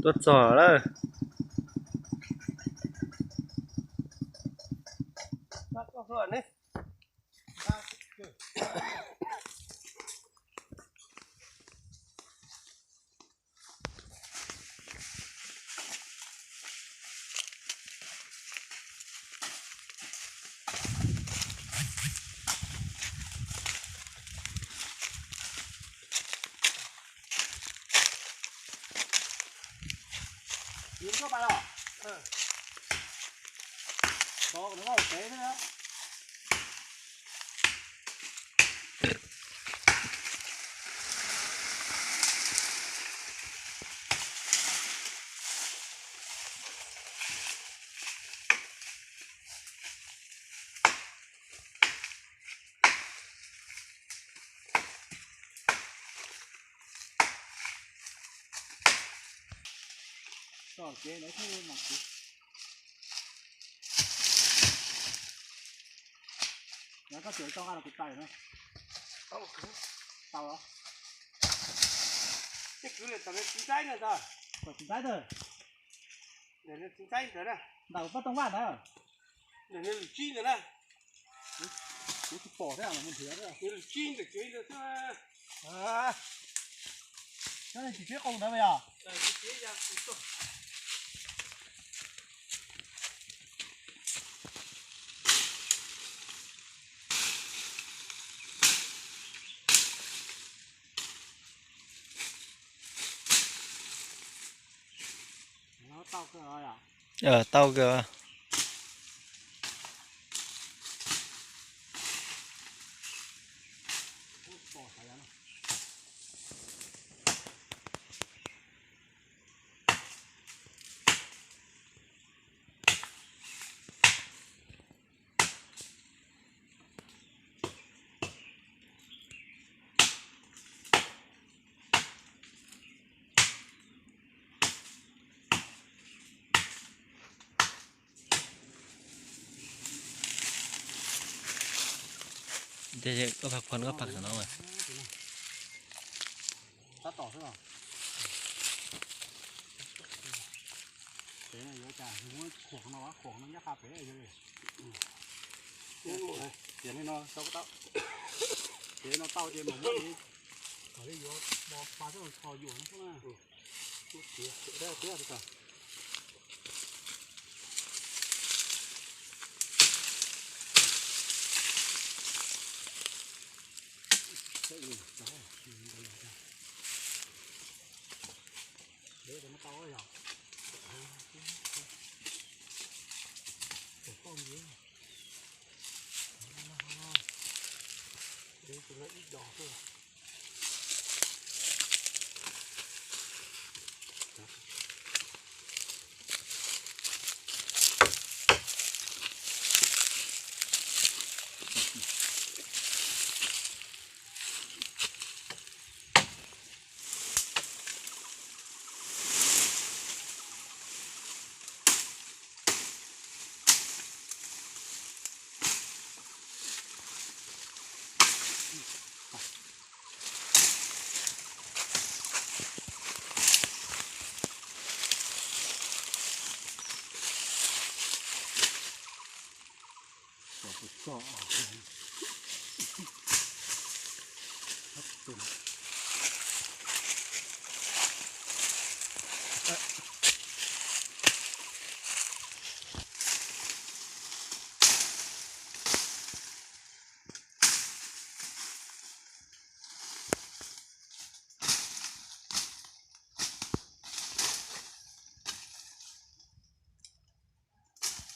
Tuaj txog lawm. Txog kev lawv thiaj mam kwv. Yog koj tsuas tau nqa los kuv tais na. Tau los? Tej kwv lawm tom txiv ntxaib na ntag. Tom txiv ntxaib ntag. Ntawm txiv ntxaib ntawd na. Ntawm pab tooj vaj ntawd. Ntawm niag lwm tsib ntawd na. Kuv tsis pom thiab, mus nrhiav thiab. Niag lwm tsib ntawm kev ntawd thiab. Nyob niag tsis tsib qoo ntawd mas yog. Tau kawg. Tab tom xwb os. Pem no yuav cas muab khuam no, khuam no nyob qab pem li. Tias li no tau, tias li no tau ces mus muab li, kom li yuav pa xwb los kho yuam no xwb na.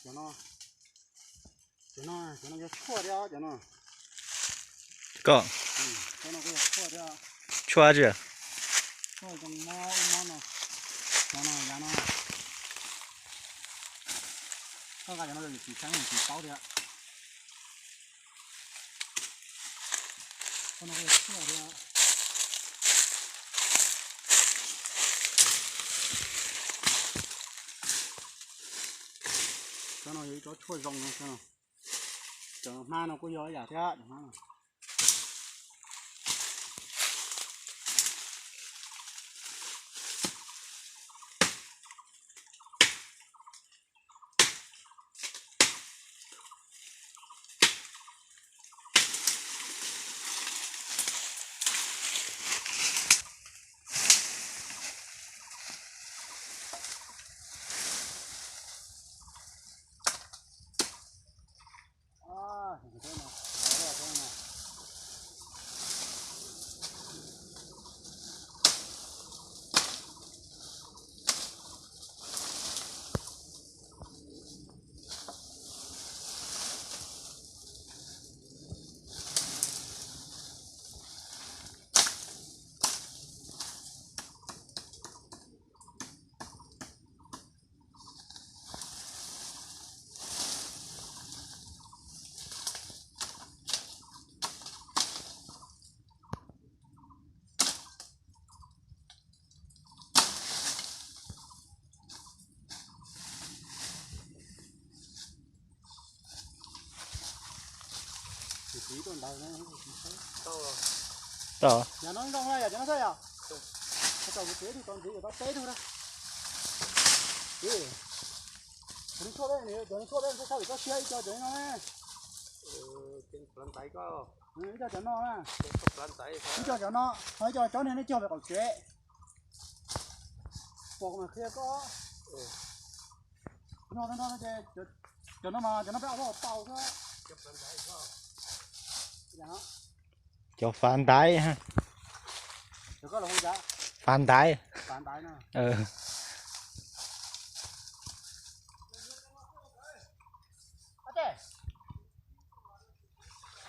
Cov no, cov no, cov no yog tshuaj thiab cov no. Koj, cov no kuj yog tshuaj thiab. Tshuaj tsi? Tshuaj zoo mob ub mob no. Cov no yav no. Koj nqa cov no yog tsis tseeb tsis paub thiab. Cov no yog ib cov tshuaj zoo no. Cov hmab no kuj yog ib yam thiab, cov hmab no. Tau. Yog no zoo na, yog cov no xwb yom. Tau kuv tsev tug tau ntxiv, tau peb tug na. Cov no tshuaj peb, cov no tshuaj peb txhob txhawj, txhob siab ib co cov no na. Ib co cov no na. Ib co cov no, ho ib co cov niag nej cog pem qaum tsev. Pom mas qhia koj. No no no ces cov no mas cov no peb ua tau xwb. Cov fav ntaiv. Fav ntaiv.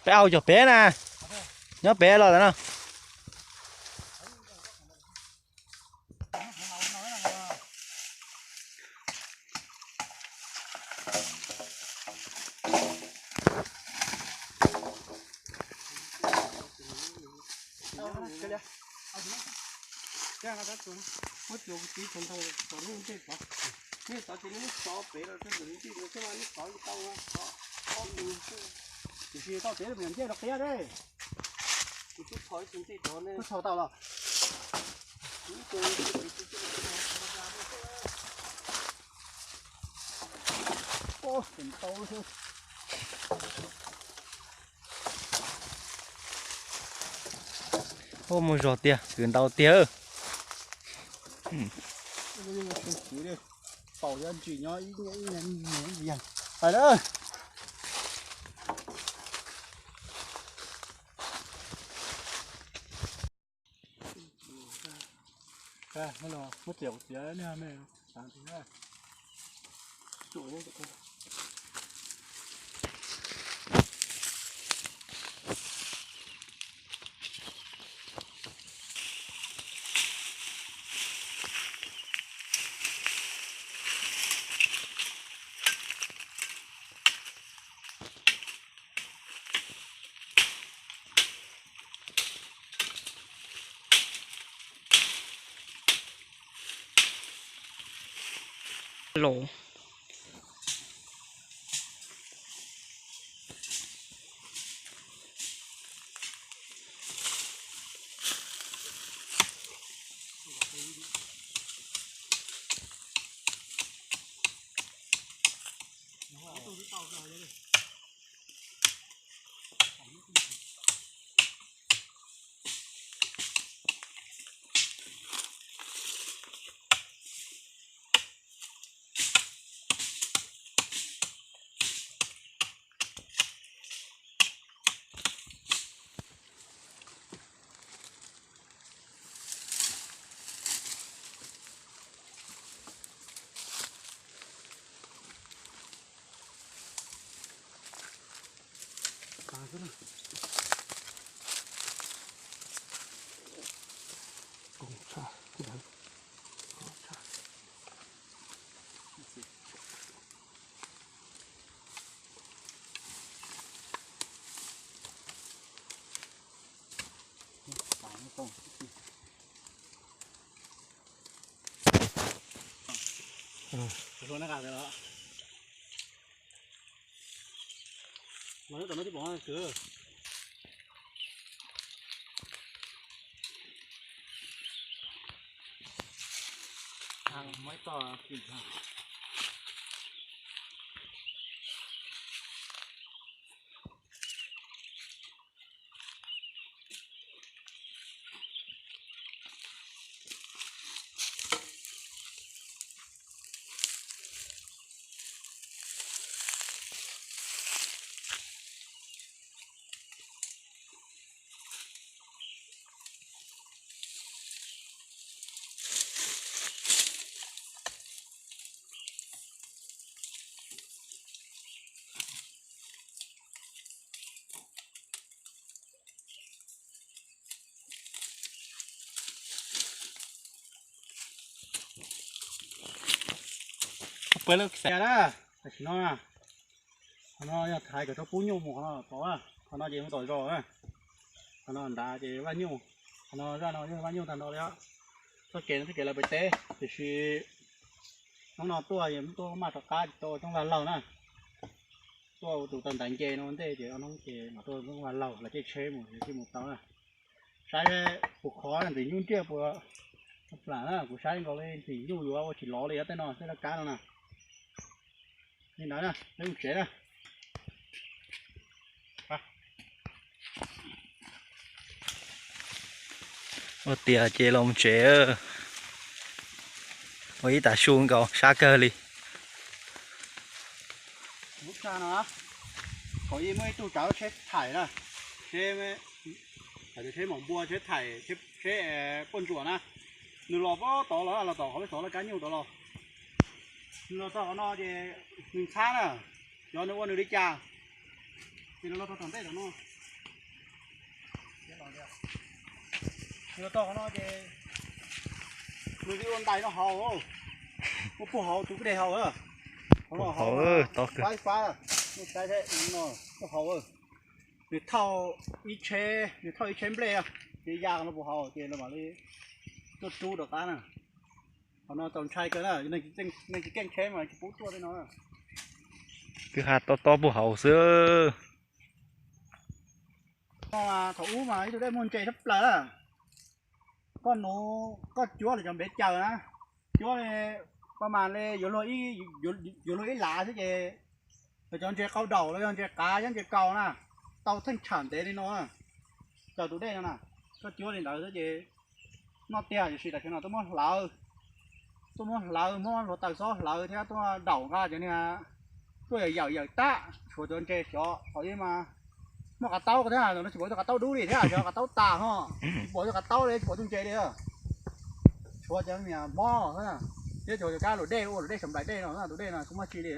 Peb au cog pem na, nyob pem los ntawm no. Muab cuav kuv txiv tau ntau tom lub ntej tod. Nej tod ces nej muab xov pem los rau ntawm ntej no xwb mas nej xov tau, xov ob tus. Tiam sis tau pem los ntej los qia de. Kuv twb xov ib tug ntej tod ne. Twb xov tau los. Ua mus zog tiag, kwv ntau tiag. Paus ntsis nyob ib, pais lawm. Muab txiav kuv txiav nej me. Los. Puav leej xav na, tam sim no, qhov no yog thaiv kom rau pub nyuj mus qhov no tod, qhov no ces mus tom zos na, qhov no nrad ces vaj nyuj, qhov no zaj no yog vaj nyuj tag nrho li os. Txoj kev no txoj kev lawv pem teb, tiam sis hnub no tuaj es tuaj maj rov qab ces tau coob vaj laug na. Tuaj ua tus tau ntais nce no ua ntej ces ob hnub ces mam tuaj ua laug los caij tsheb mus, caij mus tau na. Saib puas khov na, ntxim nyuj ntiag puas plam na, kuv saib nkaus li ntxim nyuj yuav ua tsis lov li tej no, tej laj kab no na. Li ntawd na, peb mus tsev na. Ua tias ces los mus tsev, ua ib tas su nkaus sab kawg li. Lub sij no, thaum ub muaj ib tug tsav tsheb thaim na, tsheb, tsheb maum npua, tsheb thaim, tsheb puaj ntsuam na, nws los puag tod los, los tom qhov peb xov laj kab nyuj tod los. Nws los txog qhov no ces nws ntxhab na, xyov nws ua nws li cas, ces nws los txog tom ntej tom no. Nws los txog qhov no ces nws li ua ntais no haus, ua puag hauv tus kwj deg haus, qhov no haus, fab fab, nej saib thiab no, puag hauv. Nws thauj ib tsheb, nws thauj ib tsheb nplej, ces ya no puag hauv ces lawv mam li tuaj rub rov qab na. Qhov no txaus ntshai kawg na, neeg tsis keej tsheb mas tsis pub tuaj tej no. Kwj ha tob tob puag hauv xwb. Thaum ub mas ib tug dej muaj ntses tshaj plaws na. Koj nuv, koj cuab lawv cov npev caws na, cuab li, paj mas li yuav luag ib lav xwb ces lawv cov ntses qau daum los yog ntses qav thiab ntses kaus na, tau theej tsham ntev li no. Caws tus dej no na, koj cuab li ntawd xwb ces noj tiag. Tiam sis tam sim no tuaj muab hlawv, tuaj muab hlawv, muab hluav taws xob hlawv thiab tuaj daum nqa cov niag tuaj yawm yawm yawm tag, tshuav cov ntses xyov. Thaum ub mas muaj qhov taub thiab, tsis pom tus qhov taub dub li thiab, xyov qhov taub tas ho, tsis pom tus qhov taub li, tsis pom tus ntses li. Tshuav cov niag hmob thiab, tshuav cov kab luam dej, ua luam dej xyaum nplaim dej no, tus dej no kuj muaj tsi li.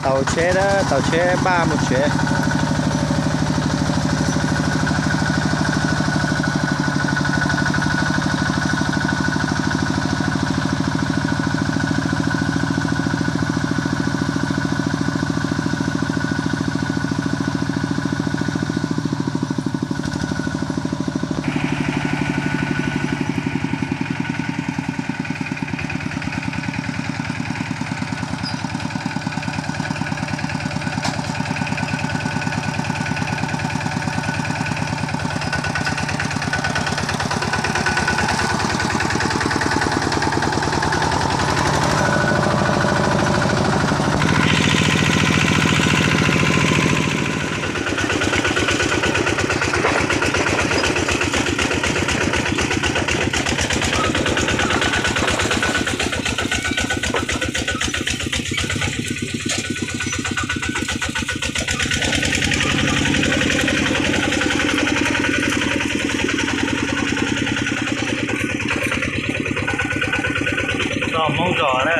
Tau tsheb, tau tsheb npaj mus tsev. Txoj Hmoob zos na.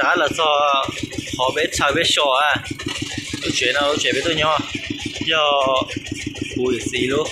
Ab, los txog qhov peb txhawb peb so, lub tsev no lub tsev peb tuaj nyob yog kuv yawm txiv lub.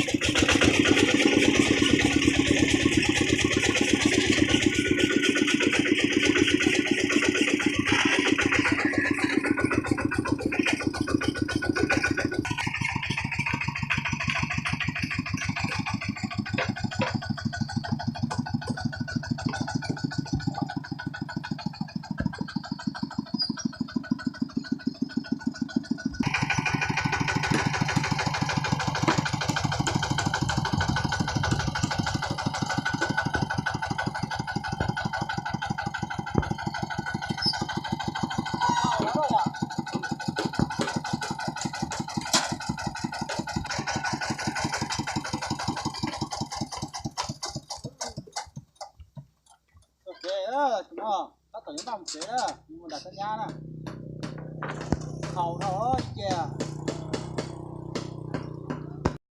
Txog tsev, tab tom yuav npaj mus tsev, mus nram Xab Nyab na. Haus dhau ib ce.